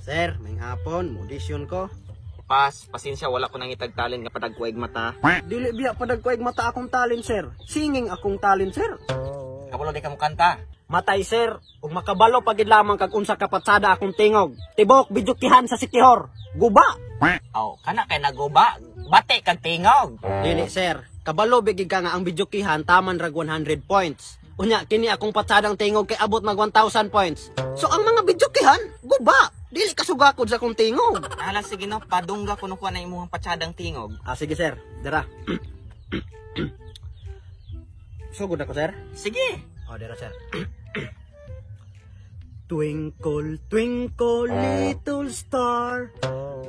Sir, may hapon, audition ko. Pas, pasensya, wala ko nangitag talent nga padagkueg mata. Dili biya padagkueg mata akong talent, sir. Singing akong talent, sir. Kabalo di ka mo kanta. Matay, sir, ug makabalo pagid lamang kag unsa ka patsada akong tingog. Tibok bidyukihan sa Sikihor. Guba. Aw, kana kay naguba. Bati kag tingog. Dili, sir. Kabalo bigig ka nga ang bidyukihan taman rag 100 points. Unya kini akong patsadang tingog kay abot mag 1,000 points. So ang mga bidyukihan, guba. Dili kasugakod sa akong tingog. Hala, sige no, padungga kuno ko na imong patsadang tingog. Ah, sige sir, dira. Sugod ako, sir. Sige. Oh, dira, sir. Twinkle, twinkle, little star,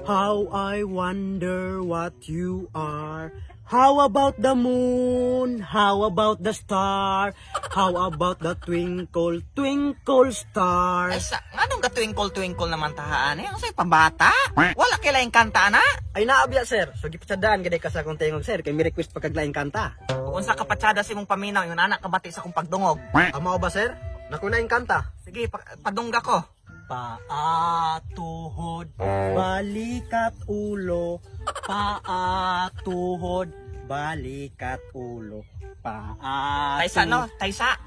how I wonder what you are. How about the moon? How about the star? How about the twinkle, twinkle star? Ay sa, nganong ka twinkle twinkle naman tahaan eh? Ang say pambata. Wala kay laing kanta na. Ay naabya, sir. So gipatsadaan gid ka sa akong tingog, sir, kay mi request pa kag laing kanta. Kung unsa ka patsada sa imong paminaw, yun anak kabati sa akong pagdungog. Amo ba, sir? Naku na yung kanta. Sige, padungga ko. Paa, tuhod, balikat, ulo. Paa, tuhod, balikat, ulo. Paa, Taysa no, taysa.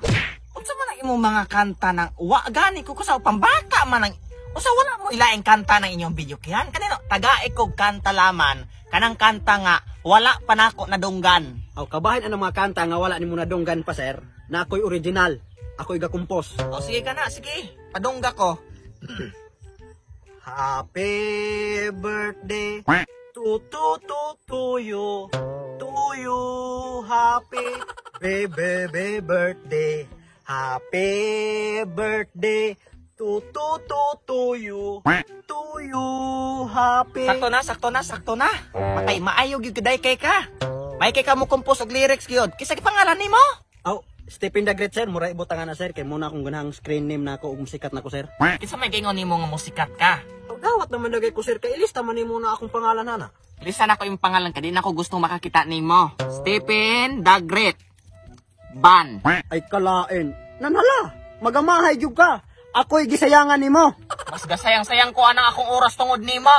Unsa man ang imong mga kanta ng wa gani ko kusaw pambata man ang usa wala mo ilaing kanta ng inyong video kihan kanino tagae kog kanta laman kanang kanta nga wala pa nako nadunggan. Aw, kabahin ang mga kanta nga wala nimo nadunggan pa, sir. Na ako'y original. Ako'y gakumpos. O sige ka na, sige. Padungga ko. Happy birthday to you. To you, happy baby baby birthday. Happy birthday to you. To you, happy. Sakto na, sakto na, sakto na. Patay maayo gyud kaday kay ka. May kay ka mo compose og lyrics gyud. Kinsa pangalan nimo? Aw, Stephen the Great, sir, mura ibutangan na, sir, kay muna akong ganahang screen name na ako ug sikat na ko, sir. Kinsa may gaingon nimo nga musikat ka? Aw, dawat naman dagay ko, sir, kay ilista man nimo na akong pangalan hana. Lisa na ko yung pangalan ka, di na ako gustong makakita nimo. Stephen the Great. Ban. Ay kalain. Nanhala, magamahay gyud ka. Ako'y gisayangan nimo. Mas gasayang-sayang ko anang akong oras tungod nimo.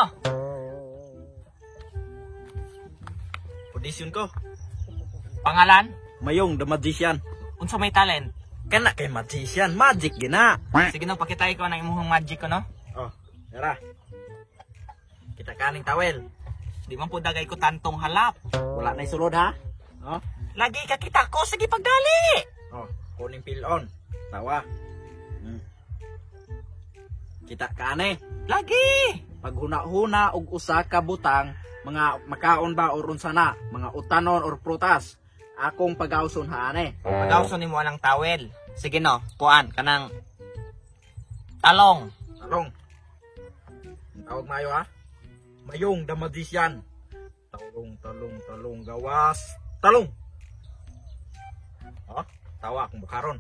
Audition ko. Pangalan? Mayong the Magician. Unsa may talent? Kana kay magician, magic gina. Sige no, pakitay ko ang imong magic ko no. Oh, tara. Kita kaning tawel. Di man po dagay ko tantong halap. Wala na sulod ha. Oh, Lagi ka kita ko, sige pagdali. oh, kuning pilon. Tawa. Kita kani. Lagi. Paghuna-huna og usa ka butang, mga makaon ba or unsa na, mga utanon or prutas. Akong pagawson ha ane. Pagawson nimo anang tawel. Sige no, kuan kanang talong. Talong. Tawag mayo ha. Mayong the Magician. Talong, talong, talong, gawas. Talong. Oh, tawa akong bukaron.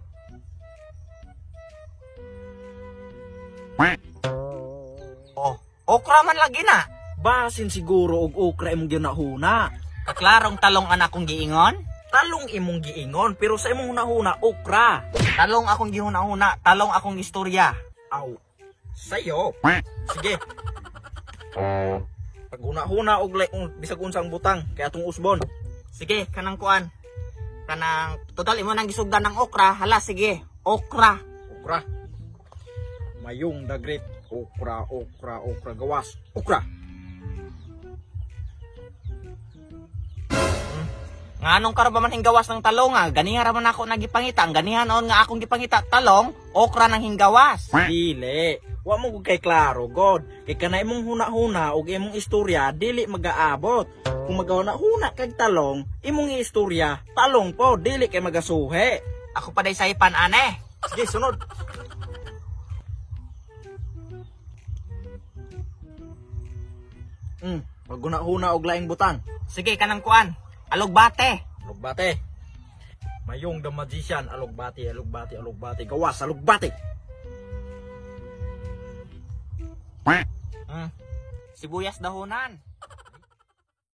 Oh, okra man lagi na. Basin siguro og okra imong ginahuna. Kaklarong talong anak akong giingon. Talong imong giingon pero sa imong hunahuna okra. Talong akong gihuna-huna, talong akong istorya. Aw. Sayo. Sige. Paghuna-huna og bisag unsang butang kay atong usbon. Sige, kanang kuan. Kanang total imo nang gisugdan ng okra, hala sige, okra. Okra. Mayong the Great. Okra, okra, okra, gawas. Okra. Nganong karon ba man hinggawas ng talong nga? Ganihan ra man ako nagipangita. Ang ganihan noon nga akong gipangita talong, okra nang hinggawas. Dili. Wa mo gud kay klaro, God. Kay kana imong huna-huna ug imong istorya dili magaabot. Kung magahuna-huna kag talong, imong istorya talong po, dili kay magasuhi. Ako pa day saypan ane. Sige, sunod. Paghuna-huna og laing butang. Sige, kanang kuan. Alugbate. Alugbate. Mayong the Magician, alugbate, alugbate, alugbate, gawas, alugbate. Sibuyas dahonan.